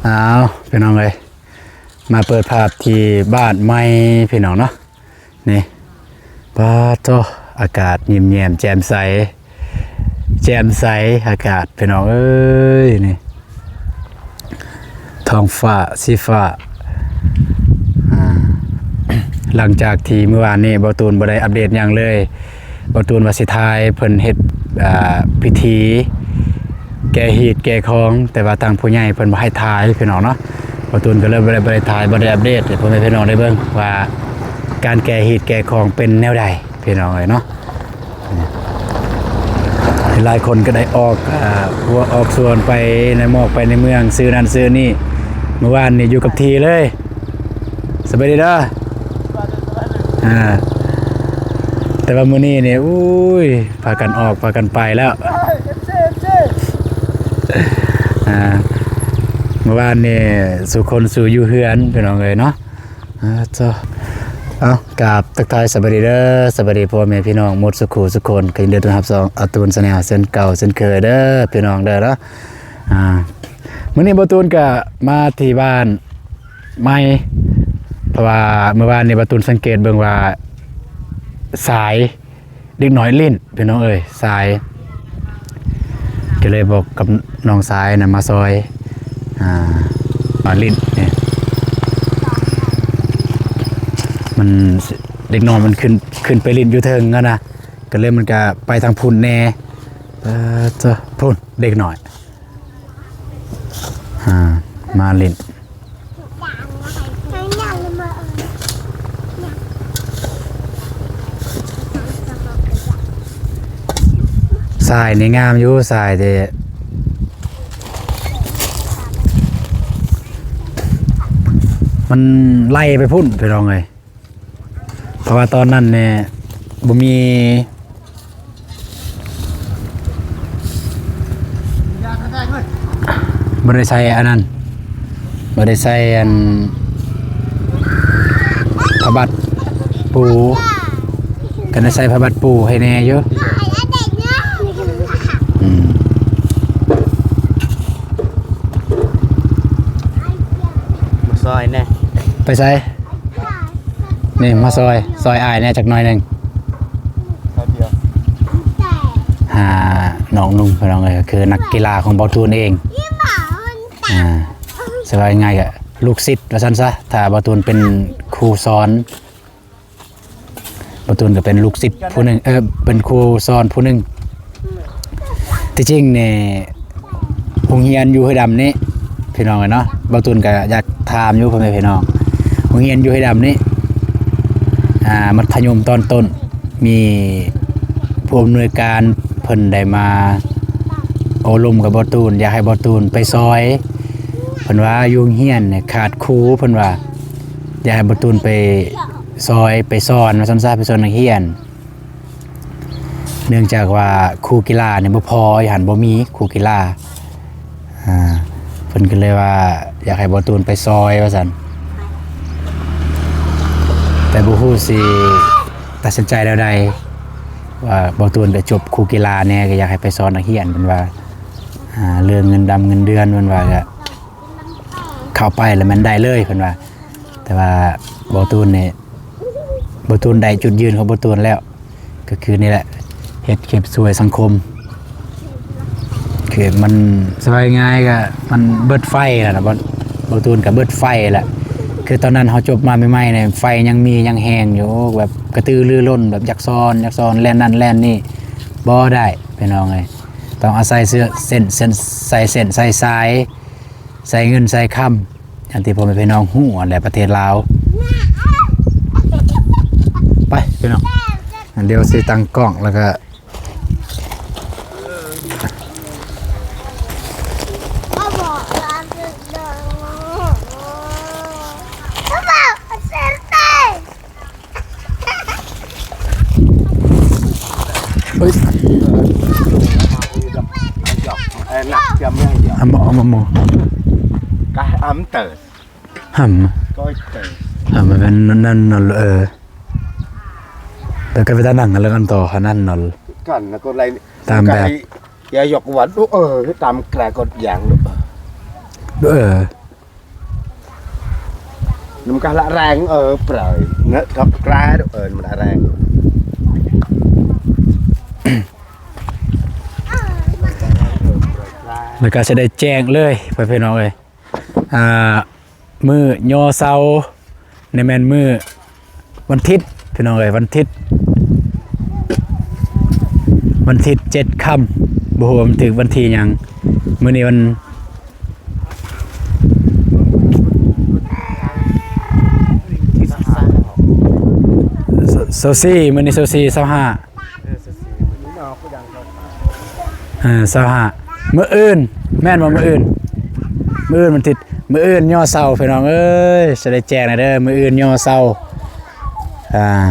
ອ້າວ ພີ່ນ້ອງເອີຍ ມາເປີດພາບທີ່ບ້ານໃໝ່ພີ່ນ້ອງເນາະ. ນີ້ ປາດໂທ້ ອາກາດຍິ້ມແຍ້ມແຈ່ມໃສ ແຈ່ມໃສອາກາດພີ່ນ້ອງເອີຍ. ນີ້ ທ້ອງຟ້າສີຟ້າ ອ່າ ຫຼັງຈາກທີ່ມື້ວານນີ້ ບ່າວຕູນບໍ່ໄດ້ອັບເດດຫຍັງເລີຍ. ບ່າວຕູນວ່າຊິຖ່າຍເພິ່ນເຮັດ ອ່າ ພິທີແກ່ຮີດແກ່ຄອງ ແຕ່ວ່າທາງຜູ້ໃຫຍ່ເພິ່ນບໍ່ໃຫ້ຖ່າຍພີ່ນ້ອງເນາະ. ບ່າວຕູນກໍເລີຍບໍ່ໄດ້ ບໍ່ໄດ້ຖ່າຍ ບໍ່ໄດ້ອັບເດດໃຫ້ພໍ່ແມ່ພີ່ນ້ອງໄດ້ເບິ່ງວ່າ ການແກ່ຮີດແກ່ຄອງເປັນແນວໃດພີ່ນ້ອງເອີຍເນາະ. ຫຼາຍຄົນກໍໄດ້ອອກ ອ່າ ຫົວອອກສວນໄປໃນໝອກໄປໃນເມືອງ ຊື້ນັ້ນຊື້ນີ້. ມື້ວານນີ້ຢູ່ກັບທີ່ເລີຍ. ສະບາຍດີເດີ. ອ່າ ແຕ່ວ່າມື້ນີ້ນີ້ ໂອ້ຍ ພາກັນອອກ ພາກັນໄປແລ້ວ. ອ່າ ມື້ວານນີ້ສູ່ຄົນສູ່ຢູ່ເຮືອນ ພີ່ນ້ອງເອີຍເນາະ. ອ່າ ເຈົ້າ ເອົາ ກາບທັກທາຍສະບາຍດີເດີ ສະບາຍດີພໍ່ແມ່ພີ່ນ້ອງໝົດສູ່ຄູ່ສູ່ຄົນ ກໍຍິນດີຕ້ອນຮັບຊ່ອງອາຕູນແຊນແນວເຊັ່ນເກົ່າເຊັ່ນເຄີຍເດີພີ່ນ້ອງເດີເນາະ. ອ່າ ມື້ນີ້ບ່າວຕູນກໍມາທີ່ບ້ານໃໝ່ ເພາະວ່າມື້ວານນີ້ບ່າວຕູນສັງເກດເບິ່ງວ່າສາຍ ເດັກນ້ອຍຫຼິ້ນພີ່ນ້ອງເອີຍ ຊາຍ ກໍເລີຍບອກກັບນ້ອງຊາຍນະມາຊ່ອຍ ອ່າ ມາຫຼິ້ນນີ້ ມັນ ເດັກນ້ອຍມັນຂຶ້ນ ຂຶ້ນໄປຫຼິ້ນຢູ່ເທິງຫັ້ນນະ ກໍເລີຍມັນກະໄປທາງພຸ້ນແດ່. ເອີ ເຈົ້າ ພຸ້ນເດັກນ້ອຍ ອ່າ ມາຫຼິ້ນ. ຊາຍນີ້ງາມຢູ່ ຊາຍແຕ່ມັນໄຫຼໄປພຸ້ນ ພີ່ນ້ອງເອີຍ. ເພາະວ່າຕອນນັ້ນນີ້ບໍ່ມີ ບໍ່ໄດ້ໃສ່ອັນນັ້ນ ບໍ່ໄດ້ໃສ່ອັນ ຜ້າບັດປູ ກໍໄດ້ໃສ່ຜ້າບັດປູໃຫ້ແດ່ຢູ່. ອືມ ມາຊ່ອຍແດ່ ໄປໃສ? ນີ້ມາຊ່ອຍ ຊ່ອຍອ້າຍແດ່ຈັກໜ້ອຍໜຶ່ງ ຫານ້ອງໜຸ່ມ ພີ່ນ້ອງເອີຍ ກໍຄືນັກກິລາຂອງບ່າວຕູນເອງ. ອ່າ ສະບາຍງ່າຍກໍລູກສິດວ່າຊັ້ນຊະ ຖ້າບ່າວຕູນເປັນຄູສອນ ບ່າວຕູນກໍເປັນລູກສິດຜູ້ໜຶ່ງ ເອີ ເປັນຄູສອນຜູ້ໜຶ່ງ. ທີ່ຈິງນີ້ ໂຮງຮຽນຢູ່ຫ້ວຍດຳນີ້ ພີ່ນ້ອງເອີຍເນາະ ບ່າວຕູນກໍຢາກຖາມຢູ່ ພໍ່ແມ່ພີ່ນ້ອງ ໂຮງຮຽນຢູ່ຫ້ວຍດຳນີ້ ອ່າ ມັດທະຍົມຕອນຕົ້ນ ມີຜູ້ອຳນວຍການເພິ່ນໄດ້ມາໂອ້ລົມກັບບ່າວຕູນ ຢາກໃຫ້ບ່າວຕູນໄປຊ່ອຍ ເພິ່ນວ່າຢູ່ໂຮງຮຽນນີ້ຂາດຄູ ເພິ່ນວ່າ ຢາກໃຫ້ບ່າວຕູນໄປຊ່ອຍ ໄປສອນວ່າຊັ້ນຊະ ໄປສອນນັກຮຽນ. ເນື່ອງຈາກວ່າຄູກິລານີ້ບໍ່ພໍ ຢູ່ຫັ້ນບໍ່ມີຄູກິລາ ອ່າ ເພິ່ນກໍເລີຍວ່າຢາກໃຫ້ບ່າວຕູນໄປຊ່ອຍວ່າຊັ້ນ ແຕ່ບໍ່ຮູ້ຊິຕັດສິນໃຈແນວໃດ ວ່າບ່າວຕູນໄປຈົບຄູກິລາແດ່ ກໍຢາກໃຫ້ໄປສອນນັກຮຽນ ເພິ່ນວ່າ ອ່າ ເລື່ອງເງິນດຳເງິນເດືອນ ເພິ່ນວ່າກໍເຂົ້າໄປແລ້ວແມ່ນໄດ້ເລີຍ ເພິ່ນວ່າ ແຕ່ວ່າບ່າວຕູນນີ້ ບ່າວຕູນໄດ້ຈຸດຢືນຂອງບ່າວຕູນແລ້ວ ກໍຄືນີ້ແຫຼະ ເຮັດຄລິບຊ່ວຍສັງຄົມ ຄືມັນສະບາຍງ່າຍກໍມັນເບິດໄຟແລ້ວນະ ບ່າວ ບ່າວຕູນກໍເບິດໄຟແລ້ວ ຄືຕອນນັ້ນເຮົາຈົບມາໃໝ່ໆນີ້ ໄຟຍັງມີຍັງແຮງຢູ່ ແບບກະຕືລືລົ້ນ ແບບຢາກສອນ ຢາກສອນ ແລ່ນນັ້ນແລ່ນນີ້ ບໍ່ໄດ້ ພີ່ນ້ອງເອີຍ ຕ້ອງອາໄສເສັ້ນ ເສັ້ນ ເສັ້ນ ສາຍເສັ້ນສາຍສາຍ ໃສ່ເງິນໃສ່ຄຳ ຢ່າງທີ່ພໍ່ແມ່ພີ່ນ້ອງຮູ້ຫັ້ນແຫຼະ ປະເທດລາວ. ໄປພີ່ນ້ອງ ດຽວຊິຕັ້ງກ້ອງ ແລ້ວກໍ ເອີຍ ເອີ ໜັກຈຳເມືອງດຽວ ອາໝໍ ອາໝໍ ກະອຳເຕີ ຫຳ ກໍເຕີ ຫຳ ມັນເປັນນັ້ນ ນັ້ນ ເອີ ແລ້ວກໍໄປຕາໜັງ ແລ້ວກັນຕໍ່ຂະນັ້ນເນາະ ກັນ ແລ້ວກໍໄລ່ຕາມແບບ ຢ່າຍົກວັດ ເອີ ຕາມແກກໍຢ່າງ ເອີ. ມັນກະລະແຣງ ເອີ ເປີຍເນາະ ຖອກກຣາ ເອີ ມັນລະແຣງ ແລ້ວກະຊິໄດ້ແຈ້ງເລີຍ ພໍ່ແມ່ພີ່ນ້ອງເອີຍ. ອ່າ ມື້ຍໍເຊົານີ້ແມ່ນມື້ວັນທິດ ພີ່ນ້ອງເອີຍ ວັນທິດ ວັນທິດເຈັດຄ່ຳ ບໍ່ຮູ້ວ່າມັນຖືກວັນທີຫຍັງ. ມື້ນີ້ວັນ ຊາວສີ່ ມື້ນີ້ຊາວສີ່ ຊາວຫ້າ ເອີ ຊາວຫ້າ ມື້ອື່ນ ຊາວຫ້າ ມື້ອື່ນ ແມ່ນບໍ່? ມື້ອື່ນ ມື້ອື່ນວັນທິດ ມື້ອື່ນຍໍເຊົາ ພີ່ນ້ອງເອີຍ ຊິໄດ້ແຈ້ງແດ່ເດີ ມື້ອື່ນຍໍເຊົາ. ອ່າ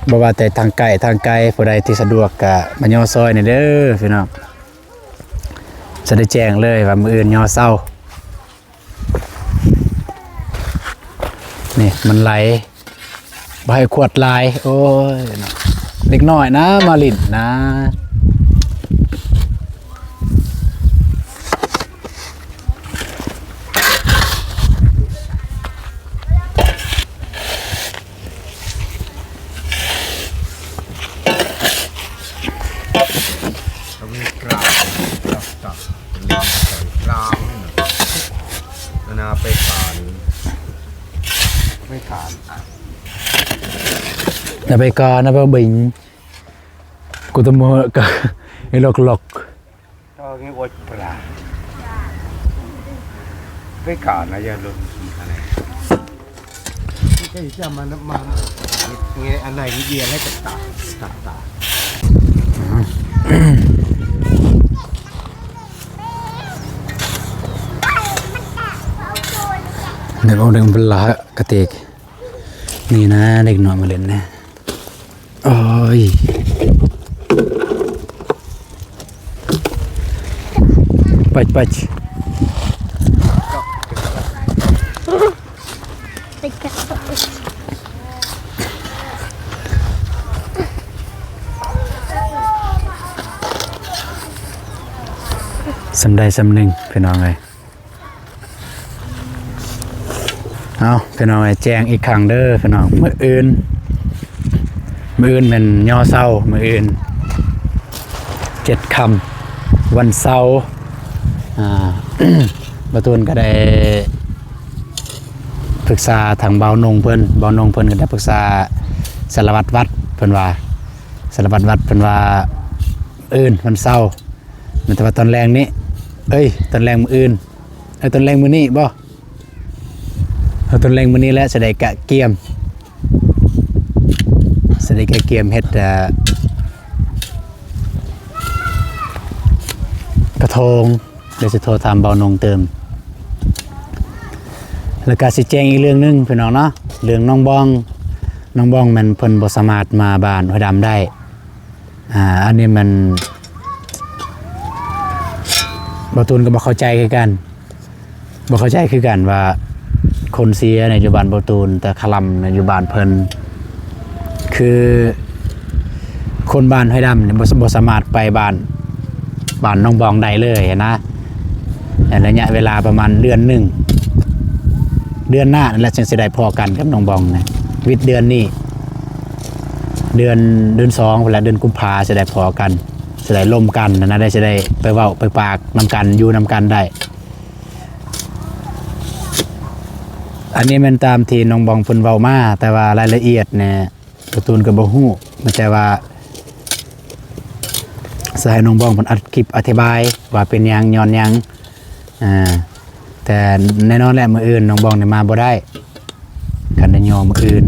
ບໍ່ວ່າແຕ່ທາງໃກ້ທາງໄກ ຜູ້ໃດທີ່ສະດວກກະມາຍໍຊ່ອຍແດ່ເດີ ພີ່ນ້ອງ ຊິໄດ້ແຈ້ງເລີຍວ່າມື້ອື່ນຍໍເຊົາ. ນີ້ມັນໄຫຼ ບໍ່ໃຫ້ຂວດຫຼາຍ ໂອ້ຍເນາະ ເດັກນ້ອຍນະ ມາຫຼິ້ນນະ. ກາເວກຣາງ ກາເວກຣາງ ອັນນາໄປຂານ ໄປຂານ ນາໄປກາ ນາໄປບິງ ກູຕະໂມກະ ໄອ້ລັອກໆ. ເອົາເງິນອວດປະຫຼາດ ໄປການນະ ຢ່າລົງທີ່ຄະແນນ ໃກ້ຈະມາ ມາ ເຮັດເງິນອັນໃດເຮັດວຽກໃຫ້ຕາ ຕາ ຕາ ເດັກອອກເດັກເປັນລະກະຕິກ ນີ້ນະ ເດັກນ້ອຍມາຫຼິ້ນນະ. ໂອ້ຍ ໄປ ໄປ ສ່ຳໃດສ່ຳໜຶ່ງ ພີ່ນ້ອງເອີຍ. ເອົາ ພີ່ນ້ອງເອີຍ ແຈ້ງອີກຄັ້ງເດີພີ່ນ້ອງ ມື້ອື່ນ ມື້ອື່ນແມ່ນຍໍເຊົາ ມື້ອື່ນເຈັດຄ່ຳ ວັນເສົາ ອ່າ ບ່າວຕູນກະໄດ້ປຶກສາທາງບ່າວນົງເພິ່ນ ບ່າວນົງເພິ່ນກະໄດ້ປຶກສາສາລະວັດວັດ ເພິ່ນວ່າ ສາລະວັດວັດເພິ່ນວ່າ ມື້ອື່ນວັນເສົາ ແມ່ນແຕ່ວ່າຕອນແລງນີ້ ເອີຍ ຕອນແລງມື້ອື່ນ ເອີຍ ຕອນແລງມື້ນີ້ບໍ? ເອົາ ຕອນແລງມື້ນີ້ແຫຼະ ຊິໄດ້ກະກຽມ ຊິໄດ້ກະກຽມເຮັດ ເອີ ກະທົງ ດຽວຊິໂທຖາມບ່າວນົງຕື່ມ. ແລ້ວກະຊິແຈ້ງອີກເລື່ອງໜຶ່ງພີ່ນ້ອງເນາະ ເລື່ອງນ້ອງບອງ ນ້ອງບອງແມ່ນເພິ່ນບໍ່ສາມາດມາບ້ານຫ້ວຍດຳໄດ້. ອ່າ ອັນນີ້ມັນ ບ່າວຕູນກະບໍ່ເຂົ້າໃຈຄືກັນ ບໍ່ເຂົ້າໃຈຄືກັນວ່າ ຄົນເຊຍໃນຢູ່ບ້ານບ່າວຕູນ ແຕ່ຄະລຳໃນຢູ່ບ້ານເພິ່ນ ຄືຄົນບ້ານຫ້ວຍດຳນີ້ ບໍ່ ບໍ່ສາມາດໄປບ້ານ ບ້ານນ້ອງບອງໄດ້ເລີຍນະ ໃນໄລຍະເວລາປະມານເດືອນໜຶ່ງ ເດືອນໜ້ານັ້ນແຫຼະ ຈຶ່ງຊິໄດ້ພໍ້ກັນກັບນ້ອງບອງນະ ວິດເດືອນນີ້ ເດືອນ ເດືອນສອງພຸ້ນແຫຼະ ເດືອນກຸມພາຊິໄດ້ພໍ້ກັນ ຊິໄດ້ລົມກັນຫັ້ນນະ ໄດ້ ຊິໄດ້ໄປເວົ້າໄປປາກນຳກັນ ຢູ່ນຳກັນໄດ້. ອັນນີ້ແມ່ນຕາມທີ່ນ້ອງບອງເພິ່ນເວົ້າມາ ແຕ່ວ່າລາຍລະອຽດແນ່ ກາຕູນກະບໍ່ຮູ້ ມີແຕ່ວ່າຊິໃຫ້ນ້ອງບອງເພິ່ນອັດຄລິບອະທິບາຍວ່າເປັນຫຍັງ ຍ້ອນຫຍັງ ອ່າ ແຕ່ແນ່ນອນແຫຼະ ມື້ອື່ນນ້ອງບອງນີ້ມາບໍ່ໄດ້ ຄັນໄດ້ຍໍມື້ອື່ນ.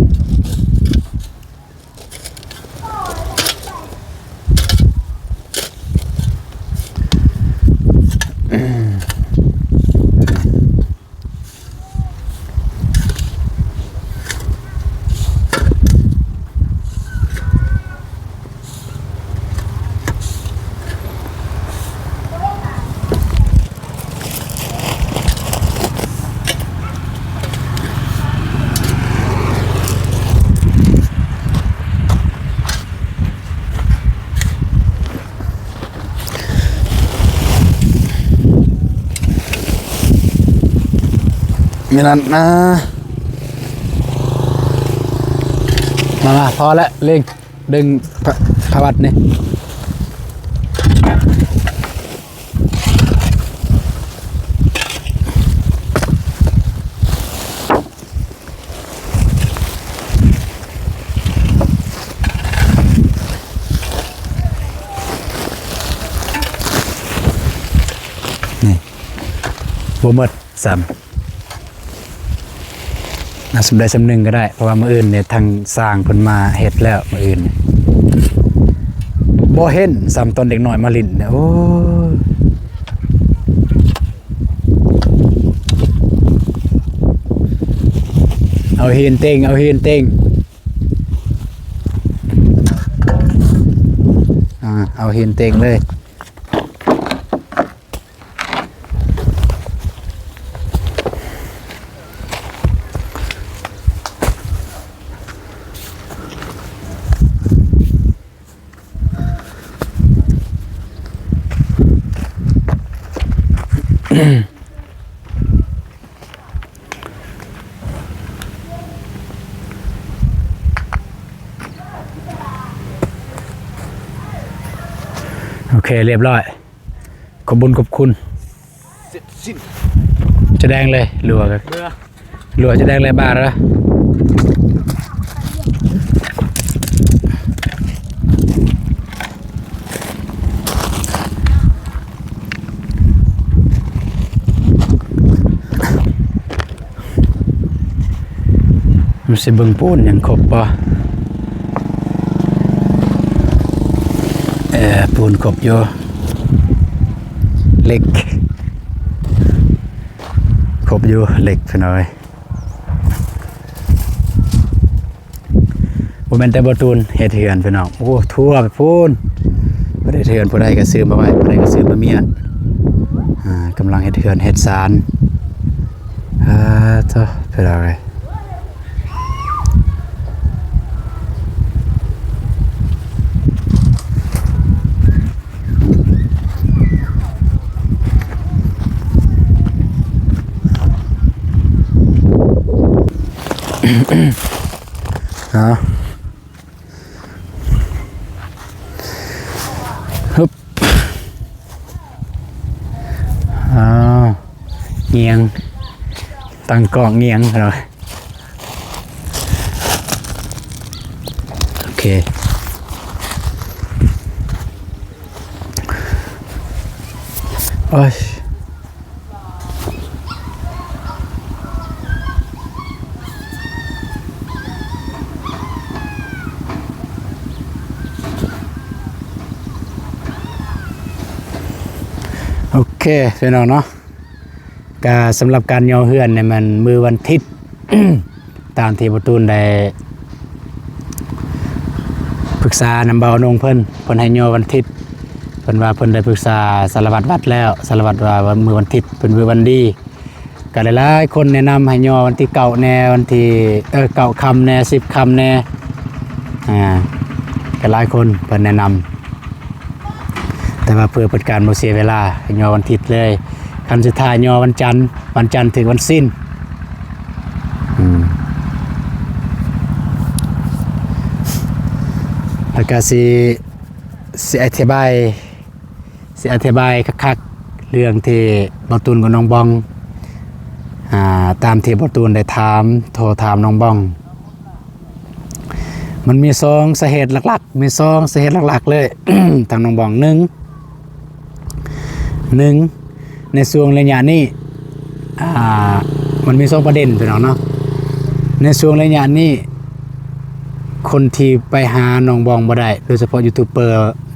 ແມ່ນນັ້ນນະ. ມາ ມາ ພໍແລ້ວ ເລັ່ງ ດຶງພະ ພະວັດນີ້ ນີ້ ບໍ່ໝົດ ຊ້ຳ ເອົາສ່ຳໃດສ່ຳໜຶ່ງກໍໄດ້ ເພາະວ່າມື້ອື່ນນີ້ທາງຊ່າງເພິ່ນມາເຮັດແລ້ວມື້ອື່ນນີ້ ບໍ່ເຫັນຊ້ຳຕອນເດັກນ້ອຍມາຫຼິ້ນນີ້ ໂອ້ຍ ເອົາຫີນເຕັງ ເອົາຫີນເຕັງ ອ່າ ເອົາຫີນເຕັງເລີຍ. ໂອເຄ ລຽບລ້ອຍ ຂອບບຸນຂອບຄຸນ ເສັດສິ້ນ ຈະແດງເລີຍ ຫຼືວ່າ ເມືອ ຫຼືວ່າຈະແດງເລີຍ ບາດລະ ມັນຊິເບິ່ງປູນຍັງຄົບບໍ່? ເອີ ປູນຄົບຢູ່ ເຫຼັກ ຄົບຢູ່ ເຫຼັກ ພີ່ນ້ອງເອີຍ. ບໍ່ແມ່ນແຕ່ບໍ່ຕູນເຮັດເຮືອນພີ່ນ້ອງ ໂອ້ ທົ່ວໄປພຸ້ນ ເຮັດເຮືອນ ຜູ້ໃດກໍຊື້ມາໄວ້ ຜູ້ໃດກໍຊື້ມາມ້ຽນ ອ່າ ກຳລັງເຮັດເຮືອນເຮັດຊານ ອ່າ ໂທ້ ພີ່ນ້ອງເອີຍ. ຮຶບ ອ້າວ ງຽງ ຕັ້ງກ້ອງງຽງເນາະ. ໂອເຄ ໂອ້ຍ ໂອເຄ ພີ່ນ້ອງເນາະ. ກະສຳລັບການຍໍເຮືອນນີ້ແມ່ນມື້ວັນທິດ ຕາມທີ່ບໍ່ຕູນໄດ້ປຶກສານຳບ່າວນົງເພິ່ນ ເພິ່ນໃຫ້ຍໍວັນທິດ ເພິ່ນວ່າເພິ່ນໄດ້ປຶກສາສາລະວັດວັດແລ້ວ ສາລະວັດວ່າມື້ວັນທິດເປັນມື້ວັນດີ ກະຫຼາຍໆຄົນແນະນຳໃຫ້ຍໍວັນທີເກົ້າແດ່ ວັນທີ ເອີ ເກົ້າຄ່ຳແດ່ ສິບຄ່ຳແດ່ ອ່າ ກະຫຼາຍຄົນເພິ່ນແນະນຳ. ແຕ່ວ່າເພື່ອເປັນການບໍ່ເສຍເວລາ ຍໍວັນທິດເລີຍ ຄັນສຸດທ້າຍຍໍວັນຈັນ ວັນຈັນຖືກວັນສິນ ອືມ ແລ້ວກະຊິ ຊິອະທິບາຍ ຊິອະທິບາຍຄັກໆ ເລື່ອງທີ່ບ່າວຕູນກັບນ້ອງບອງ ອ່າ ຕາມທີ່ບ່າວຕູນໄດ້ຖາມ ໂທຖາມນ້ອງບອງ. ມັນມີສອງສາເຫດຫຼັກໆ ມີສອງສາເຫດຫຼັກໆເລີຍ ທາງນ້ອງບອງ ໜຶ່ງ ໜຶ່ງ ໃນຊ່ວງໄລຍະນີ້ ອ່າ ມັນມີສອງປະເດັນພີ່ນ້ອງເນາະ ໃນຊ່ວງໄລຍະນີ້ ຄົນທີ່ໄປຫານ້ອງບອງບໍ່ໄດ້ ໂດຍສະເພາະຢູທູບເບີ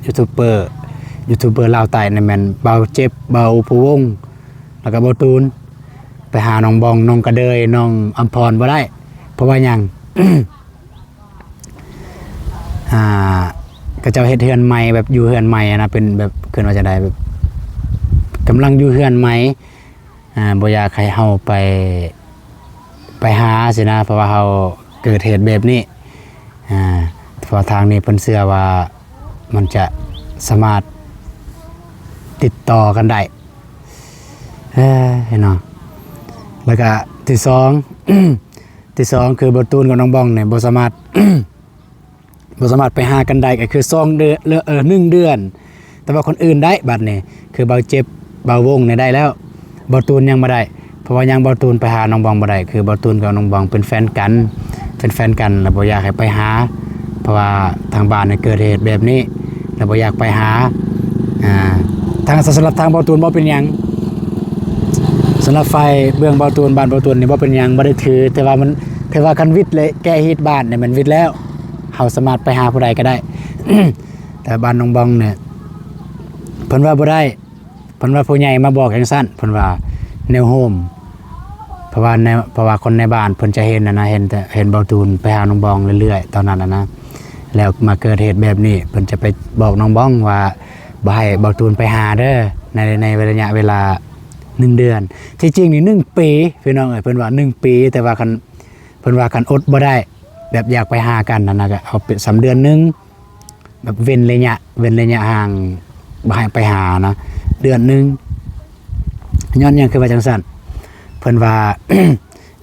ຢູທູບເບີ ຢູທູບເບີລາວໃຕ້ນັ້ນແມ່ນບ່າວເຈັບ ບ່າວພູວົງ ແລ້ວກໍບ່າວຕູນ ໄປຫານ້ອງບອງ ນ້ອງກະເດີຍ ນ້ອງອຳພອນບໍ່ໄດ້ ເພາະວ່າຫຍັງ? ອ່າ ເຂົາເຈົ້າເຮັດເຮືອນໃໝ່ ແບບຢູ່ເຮືອນໃໝ່ຫັ້ນນະ ເປັນແບບ ເອີ້ນວ່າຈັ່ງໃດ ແບບກຳລັງຢູ່ເຮືອນໃໝ່ ອ່າ ບໍ່ຢາກໃຫ້ເຮົາໄປ ໄປຫາຊີ້ນະ ເພາະວ່າເຮົາເກີດເຫດແບບນີ້ ອ່າ ເພາະທາງນີ້ເພິ່ນເຊື່ອວ່າມັນຈະສາມາດຕິດຕໍ່ກັນໄດ້ ເອີ ເນາະ ແລ້ວກະທີສອງ ທີສອງຄືບ່າວຕູນກັບນ້ອງບອງນີ້ບໍ່ສາມາດ ບໍ່ສາມາດໄປຫາກັນໄດ້ ກໍຄືສອງເດືອນ ເອີ ໜຶ່ງເດືອນ. ແຕ່ວ່າຄົນອື່ນໄດ້ ບັດນີ້ຄືເບົາເຈັບ ເບົາວົງນີ້ໄດ້ແລ້ວ ເບົາຕູນຍັງບໍ່ໄດ້. ເພາະວ່າຫຍັງເບົາຕູນໄປຫານ້ອງບອງບໍ່ໄດ້ ຄືເບົາຕູນກັບນ້ອງບອງເປັນແຟນກັນ ເປັນແຟນກັນ ແລ້ວບໍ່ຢາກໃຫ້ໄປຫາ ເພາະວ່າທາງບ້ານເກີດເຫດແບບນີ້ ແລ້ວບໍ່ຢາກໄປຫາ. ອ່າ ທາງ ສຳລັບທາງເບົາຕູນບໍ່ເປັນຫຍັງ ສຳລັບຝ່າຍເບື້ອງເບົາຕູນ ບ້ານເບົາຕູນນີ້ບໍ່ເປັນຫຍັງ ບໍ່ໄດ້ຖື ແຕ່ວ່າມັນ ແຕ່ວ່າຄັນວິດ ແລະ ແກ້ຮີດບ້ານນີ້ແມ່ນວິດແລ້ວ ເຮົາສາມາດໄປຫາຜູ້ໃດກໍໄດ້. ແຕ່ບ້ານນ້ອງບອງນີ້ ເພິ່ນວ່າບໍ່ໄດ້ ເພິ່ນວ່າຜູ້ໃຫຍ່ມາບອກຈັ່ງຊັ້ນ ເພິ່ນວ່າແນວໂຮມ ເພາະວ່າໃນ ເພາະວ່າຄົນໃນບ້ານເພິ່ນຈະເຫັນຫັ້ນນະ ເຫັນແຕ່ ເຫັນເບົາຕູນໄປຫານ້ອງບອງເລື້ອຍໆ ຕອນນັ້ນຫັ້ນນະ. ແລ້ວມາເກີດເຫດແບບນີ້ ເພິ່ນຈະໄປບອກນ້ອງບອງວ່າບໍ່ໃຫ້ເບົາຕູນໄປຫາເດີ ໃນ ໃນໄລຍະເວລາໜຶ່ງເດືອນ. ທີ່ຈິງນີ້ໜຶ່ງປີ ພີ່ນ້ອງເອີຍ ເພິ່ນວ່າໜຶ່ງປີ ແຕ່ວ່າຄັນ ເພິ່ນວ່າຄັນອົດບໍ່ໄດ້ ແບບຢາກໄປຫາກັນຫັ້ນນະ ກໍເອົາເປັນສາມເດືອນໜຶ່ງ ແບບເວັ້ນໄລຍະ ເວັ້ນໄລຍະຫ່າງ ບໍ່ໃຫ້ໄປຫານະ ເດືອນໜຶ່ງ. ຍ້ອນຫຍັງຄືວ່າຈັ່ງຊັ້ນ? ເພິ່ນວ່າ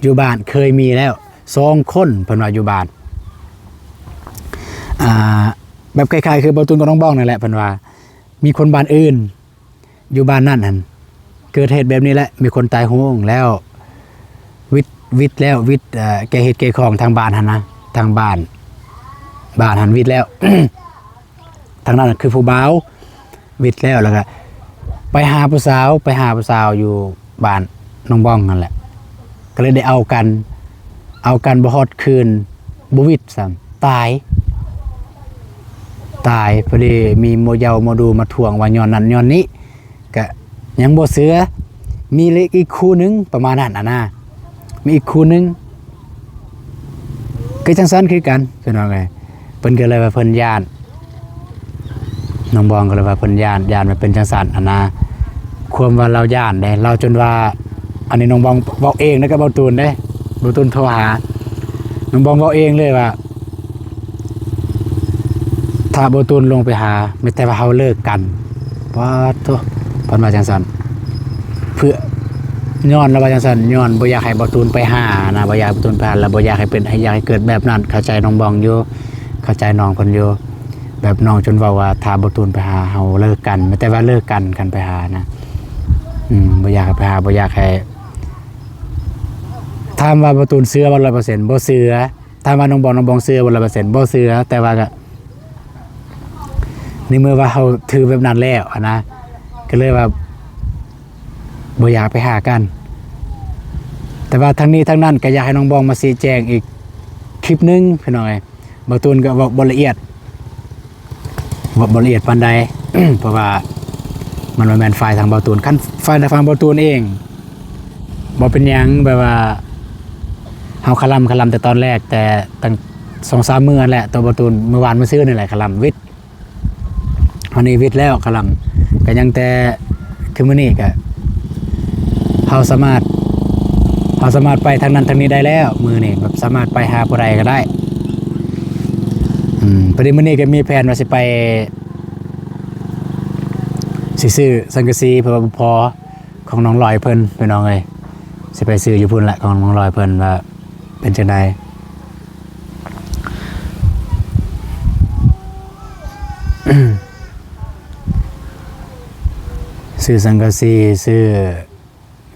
ຢູ່ບ້ານເຄີຍມີແລ້ວສອງຄົນ ເພິ່ນວ່າຢູ່ບ້ານ ອ່າ ແບບຄ້າຍໆ ຄືເບົາຕູນກັບນ້ອງບອງນັ້ນແຫຼະ ເພິ່ນວ່າມີຄົນບ້ານອື່ນ ຢູ່ບ້ານນັ້ນຫັ້ນ ເກີດເຫດແບບນີ້ແຫຼະ ມີຄົນຕາຍໂຫງແລ້ວ ວິດ ວິດແລ້ວ ວິດ ເອີ ແກ້ເຫດແກ້ຂອງທາງບ້ານຫັ້ນນະ ທາງບ້ານ ບ້ານຫັ້ນວິດແລ້ວ ທາງນັ້ນຄືຜູ້ບ່າວວິດແລ້ວ ແລ້ວກະໄປຫາຜູ້ສາວ ໄປຫາຜູ້ສາວຢູ່ບ້ານນ້ອງບອງຫັ້ນແຫຼະ ກໍເລີຍໄດ້ເອົາກັນ ເອົາກັນບໍ່ຮອດຄືນ ບໍ່ວິດຊ້ຳ ຕາຍ ຕາຍ. ພໍດີມີໝໍເຍົາໝໍດູມາທ້ວງວ່າຍ້ອນນັ້ນຍ້ອນນີ້ ກະຍັງບໍ່ເຊື່ອ ມີອີກຄູ່ໜຶ່ງ ປະມານນັ້ນຫັ້ນນະ ມີອີກຄູ່ໜຶ່ງ ຄືຈັ່ງຊັ້ນຄືກັນ ພີ່ນ້ອງເອີຍ. ເພິ່ນກໍເລີຍວ່າເພິ່ນຢ້ານ ນ້ອງບອງກໍເລີຍວ່າເພິ່ນຢ້ານ ຢ້ານມັນເປັນຈັ່ງຊັ້ນຫັ້ນນະ ຄວາມວ່າລາວຢ້ານເດ້ ລາວຈົນວ່າ ອັນນີ້ນ້ອງບອງເວົ້າເອງເດ້ ກັບເບົາຕູນເດ້ ເບົາຕູນໂທຫາ ນ້ອງບອງເວົ້າເອງເລີຍວ່າ ຖ້າເບົາຕູນລົງໄປຫາ ມີແຕ່ວ່າເຮົາເລີກກັນ. ປາດໂທ້ ເພິ່ນວ່າຈັ່ງຊັ້ນ ເພື່ອ ຍ້ອນລາວວ່າຈັ່ງຊັ້ນ ຍ້ອນບໍ່ຢາກໃຫ້ເບົາຕູນໄປຫານະ ບໍ່ຢາກໃຫ້ເບົາຕູນໄປຫາ ແລະ ບໍ່ຢາກໃຫ້ເປັນ ໃຫ້ ຢາກໃຫ້ເກີດແບບນັ້ນ. ເຂົ້າໃຈນ້ອງບອງຢູ່ ເຂົ້າໃຈນ້ອງເພິ່ນຢູ່ ແບບນ້ອງຈົນເວົ້າວ່າ ຖ້າເບົາຕູນໄປຫາ ເຮົາເລີກກັນ ມີແຕ່ວ່າເລີກກັນ ຄັນໄປຫານະ ອືມ ບໍ່ຢາກໃຫ້ໄປຫາ ບໍ່ຢາກໃຫ້ ຖາມວ່າເບົາຕູນເຊື່ອບໍ່ ຮ້ອຍເປີເຊັນ ບໍ່ເຊື່ອ. ຖາມວ່ານ້ອງບອງ ນ້ອງບອງເຊື່ອບໍ່ ຮ້ອຍເປີເຊັນ ບໍ່ເຊື່ອ ແຕ່ວ່າກໍ ໃນເມື່ອວ່າເຮົາຖືແບບນັ້ນແລ້ວຫັ້ນນະ ກໍເລີຍວ່າບໍ່ຢາກໄປຫາກັນ. ແຕ່ວ່າທັງນີ້ທັງນັ້ນກໍຢາກໃຫ້ນ້ອງບອງມາຊີ້ແຈງອີກຄລິບໜຶ່ງ ພີ່ນ້ອງເອີຍ. ເບົາຕູນກໍເວົ້າບໍ່ລະອຽດ ເວົ້າບໍ່ລະອຽດປານໃດ ເພາະວ່າມັນບໍ່ແມ່ນຝ່າຍທາງເບົາຕູນ. ຄັນຝ່າຍທາງເບົາຕູນເອງ ບໍ່ເປັນຫຍັງ ແບບວ່າເຮົາຄະລຳ ຄະລຳແຕ່ຕອນແລກ ແຕ່ຕັ້ງສອງສາມມື້ຫັ້ນແຫຼະ ໂຕເບົາຕູນ ມື້ວານມື້ຊືນນີ້ແຫຼະ ຄະລຳວິດ ອັນນີ້ວິດແລ້ວ ຄະລຳ ກໍຍັງແຕ່ຄືມື້ນີ້ກໍ ເຮົາສາມາດ ເຮົາສາມາດໄປທາງນັ້ນທາງນີ້ໄດ້ແລ້ວ ມື້ນີ້ແບບສາມາດໄປຫາຜູ້ໃດກໍໄດ້. ອືມ ພໍດີມື້ນີ້ກໍມີແຜນວ່າຊິໄປ ຊິຊື້ສັງກະສີ ເພາະວ່າບໍ່ພໍ ຂອງນ້ອງລອຍເພິ່ນ ພີ່ນ້ອງເອີຍ ຊິໄປຊື້ຢູ່ພຸ້ນລະ ຂອງນ້ອງລອຍເພິ່ນວ່າເປັນຈັ່ງໃດ ຊື້ສັງກະສີ ຊື້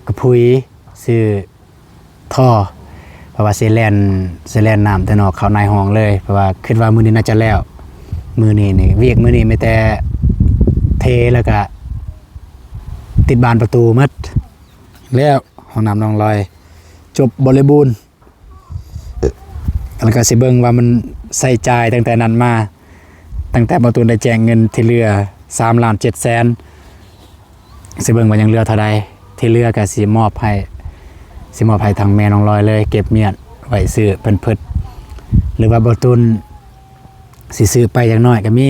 ກະພຸຍ ຊື້ທໍ່ ເພາະວ່າຊິແລ່ນ ຊິແລ່ນນ້ຳແຕ່ນອກເຂົ້າໃນຫ້ອງເລີຍ ເພາະວ່າຄິດວ່າມື້ນີ້ໜ້າຈະແລ້ວ ມື້ນີ້ນີ້ ວຽກມື້ນີ້ມີແຕ່ເທ ແລ້ວກະ ຕິດບານປະຕູໝົດແລ້ວ. ຫ້ອງນ້ຳນ້ອງລອຍຈົບບໍລິບູນ ແລ້ວກໍຊິເບິ່ງວ່າມັນໃຊ້ຈ່າຍຕັ້ງແຕ່ນັ້ນມາ ຕັ້ງແຕ່ບໍ່ຕູນໄດ້ແຈ້ງເງິນທີ່ເຫຼືອສາມລ້ານເຈັດແສນ ຊິເບິ່ງວ່າຍັງເຫຼືອເທົ່າໃດ ທີ່ເຫຼືອກໍຊິມອບໃຫ້ ຊິມອບໃຫ້ທາງແມ່ນ້ອງລອຍເລີຍ ເກັບມ້ຽນໄວ້ຊື້ເພິ່ນເພິດ ຫຼືວ່າບໍ່ຕູນຊິຊື້ໄປຢ່າງໜ້ອຍກໍມີ.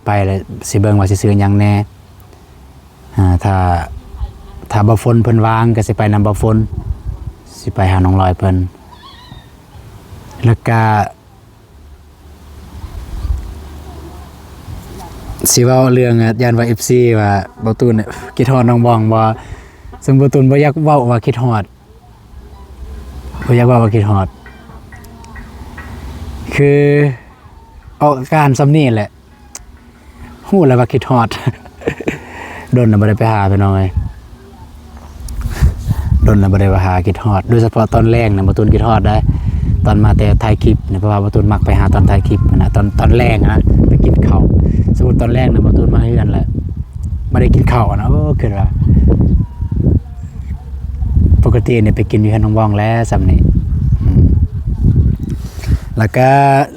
ໄປແລ້ວຊິເບິ່ງວ່າຊິຊື້ຫຍັງແດ່ ອາ ຖ້າ ຖ້າບ່າວຝົນເພິ່ນວ່າງກໍຊິໄປນຳບ່າວຝົນ ຊິໄປຫານ້ອງລອຍເພິ່ນ ແລ້ວກະຊິເວົ້າເລື່ອງ ຢ້ານວ່າເອັຟຊີວ່າບ່າວຕູນຄິດຮອດນ້ອງບອງບໍ່ ເຊິ່ງບ່າວຕູນບໍ່ຢາກເວົ້າວ່າຄິດຮອດ ບໍ່ຢາກເວົ້າວ່າຄິດຮອດ ຄື ອອກອາການສ່ຳນີ້ແຫຼະ ຮູ້ແລ້ວວ່າຄິດຮອດ. ດົນແລ້ວບໍ່ໄດ້ໄປຫາ ພີ່ນ້ອງເອີຍ, ດົນແລ້ວບໍ່ໄດ້ໄປຫາ ຄິດຮອດ. ໂດຍສະເພາະຕອນແລງນະ ບໍ່ຕູນຄິດຮອດໄດ໋ ຕອນມາແຕ່ຖ່າຍຄລິບນະ, ເພາະວ່າບໍ່ຕູນມັກໄປຫາຕອນຖ່າຍຄລິບນະ, ຕອນ ຕອນແລງນະ ໄປກິນເຂົ້າ. ສົມມຸດຕອນແລງນະ ບໍ່ຕູນມາເຮືອນແລ້ວ ບໍ່ໄດ້ກິນເຂົ້ານະ, ໂອ້ ຄິດວ່າ ປົກກະຕິນີ້ໄປກິນຢູ່ເຮືອນນ້ອງບອງແຫຼະສ່ຳນີ້. ອືມ ແລ້ວກະ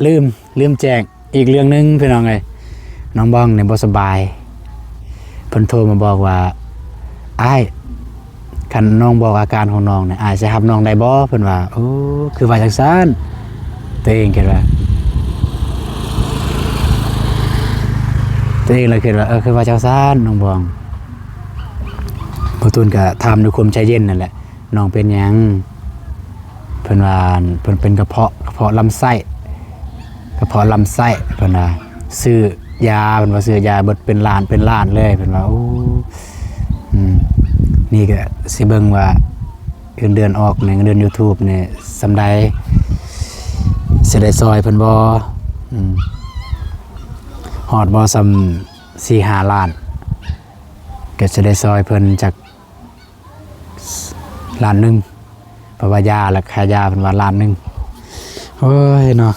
ລືມ ລືມແຈ້ງອີກເລື່ອງໜຶ່ງ ພີ່ນ້ອງເອີຍ, ນ້ອງບອງນີ້ບໍ່ສະບາຍ. ເພິ່ນໂທມາບອກວ່າ ອ້າຍ ຄັນນ້ອງບອກອາການຂອງນ້ອງນີ້ ອ້າຍຊິຮັບນ້ອງໄດ້ບໍ່? ເພິ່ນວ່າ ໂອ້ ຄືວ່າຈັ່ງຊັ້ນ? ຕົວເອງຄິດວ່າ ຕົວເອງລະຄິດວ່າ ເອີ ຄືວ່າຈັ່ງຊັ້ນ ນ້ອງບອງ. ບ່າວຕູນກະຖາມດ້ວຍຄວາມໃຈເຢັນນັ້ນແຫຼະ ນ້ອງເປັນຫຍັງ? ເພິ່ນວ່າ ເພິ່ນເປັນກະເພາະ ກະເພາະລຳໄສ້ ກະເພາະລຳໄສ້ ເພິ່ນວ່າ ຊື້ຢາ ເພິ່ນວ່າຊື້ຢາເບິດເປັນລ້ານເປັນລ້ານເລີຍ ເພິ່ນວ່າ. ໂອ້ ອືມ ນີ້ກະຊິເບິ່ງວ່າເງິນເດືອນອອກນີ້ ເງິນເດືອນ YouTube ນີ້ສ່ຳໃດ ຊິໄດ້ຊ່ອຍເພິ່ນບໍ່? ອືມ ຮອດບໍ່ສ່ຳສີ່ຫ້າລ້ານ ກະຊິໄດ້ຊ່ອຍເພິ່ນຈັກ ລ້ານໜຶ່ງ ເພາະວ່າຢາ ແລະ ຄ່າຢາເພິ່ນວ່າລ້ານໜຶ່ງ. ໂອ້ຍເນາະ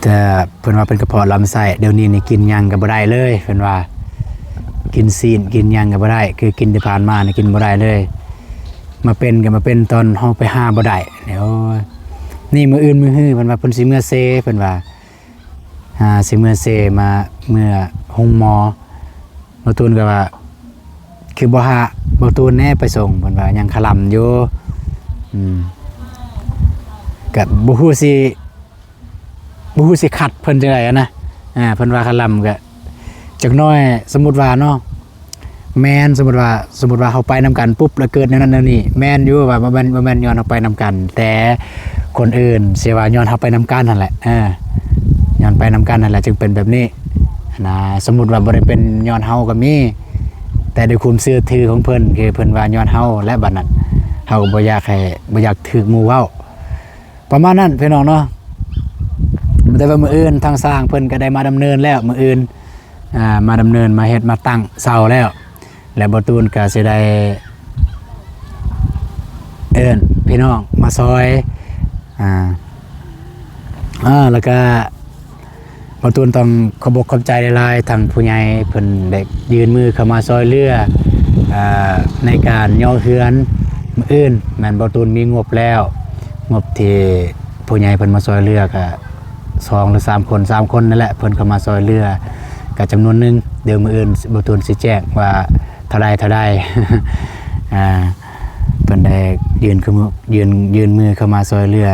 ແຕ່ເພິ່ນວ່າເປັນກະເພາະລຳໄສ້ ດຽວນີ້ນີ້ກິນຫຍັງກະບໍ່ໄດ້ເລີຍ ເພິ່ນວ່າ ກິນຊີ້ນກິນຫຍັງກະບໍ່ໄດ້ ຄືກິນທີ່ຜ່ານມານີ້ກິນບໍ່ໄດ້ເລີຍ. ມາເປັນກະມາເປັນຕອນເຮົາໄປຫາບໍ່ໄດ້ນີ້. ໂອ້ຍ ນີ້ມື້ອື່ນມື້ຮື ເພິ່ນວ່າເພິ່ນຊິເມືອເຊ ເພິ່ນວ່າ ອ່າ ຊິເມືອເຊ ມາ ເມືອໂຮງໝໍ. ບ່າວຕູນກະວ່າ ຄືບໍ່ຫາບ່າວຕູນແດ່ໄປສົ່ງ ເພິ່ນວ່າຍັງຄະລຳຢູ່. ອືມ ກະບໍ່ຮູ້ຊິ ບໍ່ຮູ້ຊິຂັດເພິ່ນຈັ່ງໃດຫັ້ນນະ. ອ່າ ເພິ່ນວ່າຄະລຳກະຈັກໜ້ອຍ ສົມມຸດວ່າເນາະ ແມ່ນ ສົມມຸດວ່າ ສົມມຸດວ່າເຮົາໄປນຳກັນປຸບ ແລ້ວເກີດແນວນັ້ນແນວນີ້ ແມ່ນຢູ່ວ່າບໍ່ແມ່ນ ບໍ່ແມ່ນຍ້ອນເຮົາໄປນຳກັນ ແຕ່ຄົນອື່ນຊິວ່າຍ້ອນເຮົາໄປນຳກັນຫັ້ນແຫຼະ. ເອີ ຍ້ອນໄປນຳກັນຫັ້ນແຫຼະຈຶ່ງເປັນແບບນີ້ນະ. ສົມມຸດວ່າບໍ່ໄດ້ເປັນຍ້ອນເຮົາກະມີ ແຕ່ດ້ວຍຄວາມເຊື່ອຖືຂອງເພິ່ນ ຄືເພິ່ນວ່າຍ້ອນເຮົາ ແລະ ບາດນັ້ນເຮົາກະບໍ່ຢາກໃຫ້ ບໍ່ຢາກຖືກໝູ່ເວົ້າ ປະມານນັ້ນພີ່ນ້ອງເນາະ. ແຕ່ວ່າມື້ອື່ນທາງຊ່າງເພິ່ນກະໄດ້ມາດຳເນີນແລ້ວ ມື້ອື່ນ ອ່າ ມາດຳເນີນ ມາເຮັດ ມາຕັ້ງເສົາແລ້ວ ແລະ ບ່າວຕູນກະຊິໄດ້ເອີ້ນພີ່ນ້ອງມາຊ່ອຍ ອ່າ ແລ້ວກະບ່າວຕູນຕ້ອງຂອບອົກຂອບໃຈຫຼາຍໆ ທາງຜູ້ໃຫຍ່ເພິ່ນໄດ້ຍື່ນມືເຂົ້າມາຊ່ອຍເຫຼືອ ອ່າ ໃນການຍໍເຮືອນ. ມື້ອື່ນແມ່ນບ່າວຕູນມີງົບແລ້ວ ງົບທີ່ຜູ້ໃຫຍ່ເພິ່ນມາຊ່ອຍເຫຼືອກະ ສອງຫຼືສາມຄົນ ສາມຄົນນັ້ນແຫຼະ ເພິ່ນເຂົ້າມາຊ່ອຍເຫຼືອກະຈຳນວນໜຶ່ງ. ດຽວມື້ອື່ນບ່າວຕູນຊິແຈ້ງວ່າເທົ່າໃດ ເທົ່າໃດ ອ່າ ເພິ່ນໄດ້ຍື່ນ ຍື່ນ ຍື່ນມືເຂົ້າມາຊ່ອຍເຫຼືອ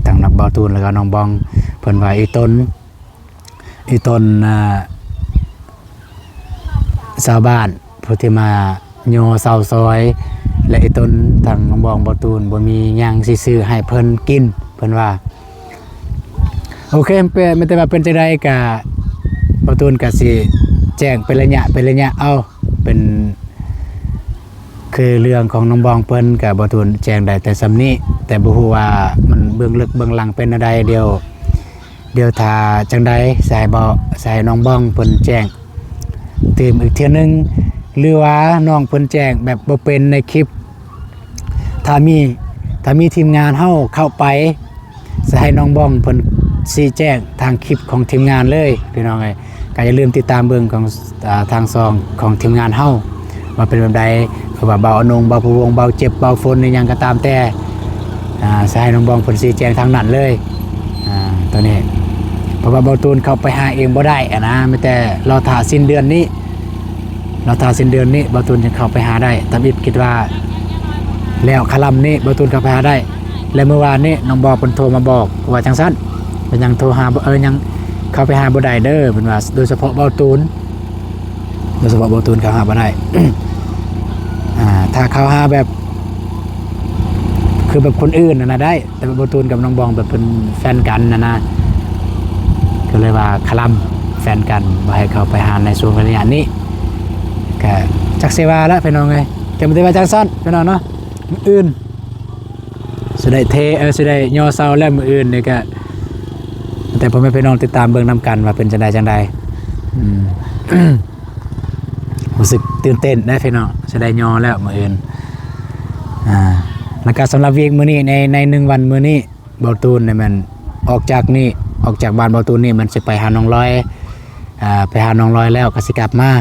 ທັງນ້ອງບ່າວຕູນ ແລ້ວກະນ້ອງບອງ. ເພິ່ນວ່າອີ່ຕົນ ອີ່ຕົນ ອ່າ ຊາວບ້ານຜູ້ທີ່ມາຍໍເສົາຊ່ອຍ ແລະ ອີ່ຕົນທາງນ້ອງບອງ ບ່າວຕູນບໍ່ມີຫຍັງຊິຊື້ໃຫ້ເພິ່ນກິນ ເພິ່ນວ່າ. ໂອເຄ ແມ່ນແຕ່ວ່າເປັນຈັ່ງໃດກະ ບ່າວຕູນກະຊິແຈ້ງເປັນໄລຍະ ເປັນໄລຍະເອົາ ເປັນ ຄືເລື່ອງຂອງນ້ອງບອງເພິ່ນກະ ບ່າວຕູນແຈ້ງໄດ້ແຕ່ສ່ຳນີ້ ແຕ່ບໍ່ຮູ້ວ່າມັນເບື້ອງເລິກເບື້ອງຫຼັງເປັນແນວໃດ. ດຽວ ດຽວຖ້າຈັ່ງໃດ ຊິໃຫ້ ຊິໃຫ້ນ້ອງບອງເພິ່ນແຈ້ງຕື່ມອີກເທື່ອໜຶ່ງ ຫຼືວ່ານ້ອງເພິ່ນແຈ້ງແບບບໍ່ເປັນໃນຄລິບ. ຖ້າມີ ຖ້າມີທີມງານເຮົາເຂົ້າໄປ ຊິໃຫ້ນ້ອງບອງເພິ່ນຊີ້ແຈງທາງຄລິບຂອງທີມງານເລີຍ ພີ່ນ້ອງເອີຍ. ກະຢ່າລືມຕິດຕາມເບິ່ງຂອງ ອ່າ ທາງຊ່ອງຂອງທີມງານເຮົາວ່າເປັນແບບໃດ ຄືວ່າບ່າວອະນົງ ບ່າວພະວົງ ບ່າວເຈັບ ບ່າວຝົນ ອີ່ຫຍັງກະຕາມແຕ່ ອ່າ ຊິໃຫ້ນ້ອງບອງເພິ່ນຊີ້ແຈງທາງນັ້ນເລີຍ ອ່າ ໂຕນີ້. ເພາະວ່າບ່າວຕູນເຂົ້າໄປຫາເອງບໍ່ໄດ້ຫັ້ນນະ ມີແຕ່ລໍຖ້າສິ້ນເດືອນນີ້ ລໍຖ້າສິ້ນເດືອນນີ້ ບ່າວຕູນຈຶ່ງເຂົ້າໄປຫາໄດ້. ທຳອິດຄິດວ່າແລ້ວຄະລຳນີ້ ບ່າວຕູນເຂົ້າໄປຫາໄດ້. ແລະ ມື້ວານນີ້ນ້ອງບອງເພິ່ນໂທມາບອກວ່າຈັ່ງຊັ້ນ ເປັນຫຍັງໂທຫາບໍ່ ເອີ ຍັງເຂົ້າໄປຫາບໍ່ໄດ້ເດີ ເພິ່ນວ່າ ໂດຍສະເພາະບ່າວຕູນ ໂດຍສະເພາະບ່າວຕູນເຂົ້າຫາບໍ່ໄດ້. ອ່າ ຖ້າເຂົ້າຫາແບບ ຄືແບບຄົນອື່ນຫັ້ນນະໄດ້ ແຕ່ວ່າບ່າວຕູນກັບນ້ອງບອງແບບເປັນແຟນກັນຫັ້ນນະ ກະເລີຍວ່າຄະລຳແຟນກັນ ບໍ່ໃຫ້ເຂົ້າໄປຫາໃນຊ່ວງໄລຍະນີ້. ກະຈັກຊິວ່າລະພີ່ນ້ອງເອີຍ ກະມີແຕ່ວ່າຈັ່ງຊັ້ນພີ່ນ້ອງເນາະ. ມື້ອື່ນ ຊິໄດ້ເທ ເອີ ຊິໄດ້ຍໍເສົາແລ້ວມື້ອື່ນນີ້ກະ ແຕ່ພໍ່ແມ່ພີ່ນ້ອງຕິດຕາມເບິ່ງນຳກັນວ່າເປັນຈັ່ງໃດຈັ່ງໃດ. ອືມ ຮູ້ສຶກຕື່ນເຕັ້ນເດ້ພີ່ນ້ອງ ຊິໄດ້ຍໍແລ້ວມື້ອື່ນ. ອ່າ ແລ້ວກະສຳລັບວຽກມື້ນີ້ ໃນ ໃນໜຶ່ງວັນມື້ນີ້ ບ່າວຕູນນີ້ແມ່ນອອກຈາກນີ້ ອອກຈາກບ້ານບ່າວຕູນນີ້ ມັນຊິໄປຫາໜອງລອຍ ອ່າ ໄປຫາໜອງລອຍແລ້ວກະຊິກັບມາ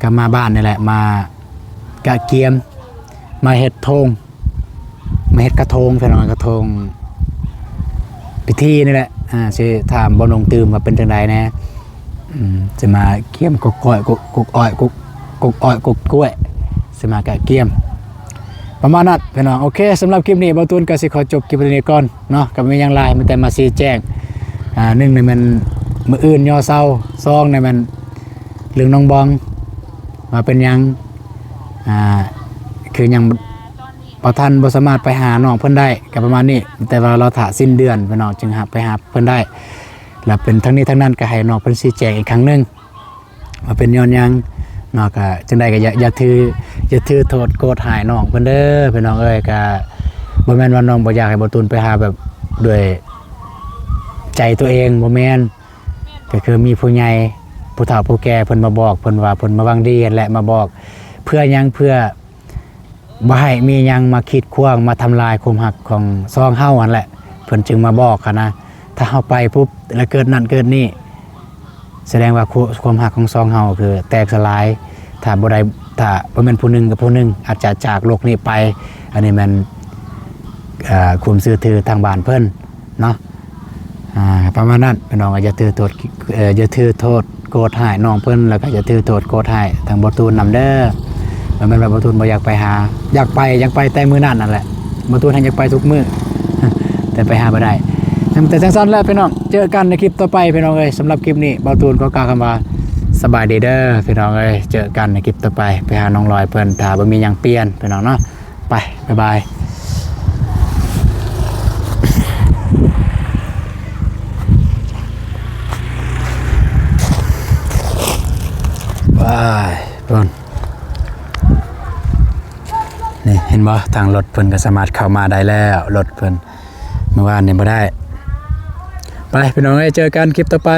ກັບມາບ້ານນີ້ແຫຼະ ມາກະກຽມ ມາເຮັດໂທງ ມາເຮັດກະໂທງ ພີ່ນ້ອງ ກະໂທງພິທີນີ້ແຫຼະ. ອ່າ ຊິຖາມບ່າວນົງຕື່ມວ່າເປັນຈັ່ງໃດແດ່. ອືມ ຊິມາກຽມກົກອ້ອຍ ກົກ ກົກອ້ອຍ ກົກ ກົກອ້ອຍ ກົກກ້ວຍ ຊິມາກະກຽມ ປະມານນັ້ນພີ່ນ້ອງ. ໂອເຄ ສຳລັບຄລິບນີ້ ບ່າວຕູນກະຊິຂໍຈົບຄລິບໄວ້ເທົ່ານີ້ກ່ອນເນາະ ກະບໍ່ມີຫຍັງຫຼາຍ ມີແຕ່ມາຊີ້ແຈງ ອ່າ ໜຶ່ງນີ້ແມ່ນມື້ອື່ນຍໍເສົາ ສອງນີ້ແມ່ນເລື່ອງນ້ອງບອງ ວ່າເປັນຫຍັງ ອ່າ ຄືຫຍັງບໍ່ທັນ ບໍ່ສາມາດໄປຫານ້ອງເພິ່ນໄດ້ ກະປະມານນີ້. ແຕ່ວ່າລໍຖ້າສິ້ນເດືອນພີ່ນ້ອງຈຶ່ງຫາ ໄປຫາເພິ່ນໄດ້ ແລ້ວເປັນທັງນີ້ທັງນັ້ນກະໃຫ້ນ້ອງເພິ່ນຊີ້ແຈງອີກຄັ້ງໜຶ່ງ ວ່າເປັນຍ້ອນຫຍັງເນາະ. ກະຈັ່ງໃດກະຢ່າ ຢ່າຖື ຢ່າຖືໂທດໂກດຮ້າຍນ້ອງເພິ່ນເດີພີ່ນ້ອງເອີຍ. ກະບໍ່ແມ່ນວ່ານ້ອງບໍ່ຢາກໃຫ້ບ່າວຕູນໄປຫາແບບດ້ວຍໃຈຕົວເອງ ບໍ່ແມ່ນ ກະຄືມີຜູ້ໃຫຍ່ ຜູ້ເຖົ້າຜູ້ແກ່ເພິ່ນມາບອກ ເພິ່ນວ່າເພິ່ນມາຫວັງດີຫັ້ນແຫຼະ ມາບອກ ເພື່ອຫຍັງ? ເພື່ອບໍ່ໃຫ້ມີຫຍັງມາຂີດຂວາງ ມາທຳລາຍຄວາມຮັກຂອງສອງເຮົາຫັ້ນແຫຼະ ເພິ່ນຈຶ່ງມາບອກຫັ້ນນະ. ຖ້າເຮົາໄປປຸບ ແລ້ວເກີດນັ້ນເກີດນີ້ ສະແດງວ່າຄວາມ ຄວາມຮັກຂອງສອງເຮົາຄືແຕກສະຫຼາຍ. ຖ້າບໍ່ໄດ້ ຖ້າບໍ່ແມ່ນຜູ້ໜຶ່ງກັບຜູ້ໜຶ່ງ ອາດຈະຈາກໂລກນີ້ໄປ. ອັນນີ້ແມ່ນ ເອີ ຄວາມເຊື່ອຖືທາງບ້ານເພິ່ນເນາະ. ອ່າ ປະມານນັ້ນ ພີ່ນ້ອງກໍຢ່າຖືໂທດ ເອີ ຢ່າຖືໂທດໂກດຮ້າຍນ້ອງເພິ່ນ ແລ້ວກໍຢ່າຖືໂທດໂກດຮ້າຍທາງບ່າວຕູນນຳເດີ. ບໍ່ແມ່ນວ່າບ່າວຕູນບໍ່ຢາກໄປຫາ ຢາກໄປ ຢາກໄປແຕ່ມື້ນັ້ນນັ້ນແຫຼະ. ບ່າວຕູນຫັ້ນຢາກໄປທຸກມື້ ແຕ່ໄປຫາບໍ່ໄດ້. ແຕ່ຈັ່ງຊັ້ນແຫຼະພີ່ນ້ອງ ເຈີກັນໃນຄລິບຕໍ່ໄປພີ່ນ້ອງເອີຍ. ສຳລັບຄລິບນີ້ ບ່າວຕູນຂໍກ່າວຄຳວ່າ ສະບາຍດີເດີພີ່ນ້ອງເອີຍ. ເຈີກັນໃນຄລິບຕໍ່ໄປ ໄປຫານ້ອງລອຍເພິ່ນ ຖ້າບໍ່ມີຫຍັງປ່ຽນພີ່ນ້ອງເນາະ. ໄປ ບາຍບາຍ ບາຍ ເພິ່ນ ນີ້ເຫັນບໍ່ ທາງລົດເພິ່ນກໍສາມາດເຂົ້າມາໄດ້ແລ້ວ. ລົດເພິ່ນ ເມື່ອວານນີ້ບໍ່ໄດ້. ໄປ ພີ່ນ້ອງເອີຍ ເຈີກັນຄລິບຕໍ່ໄປ.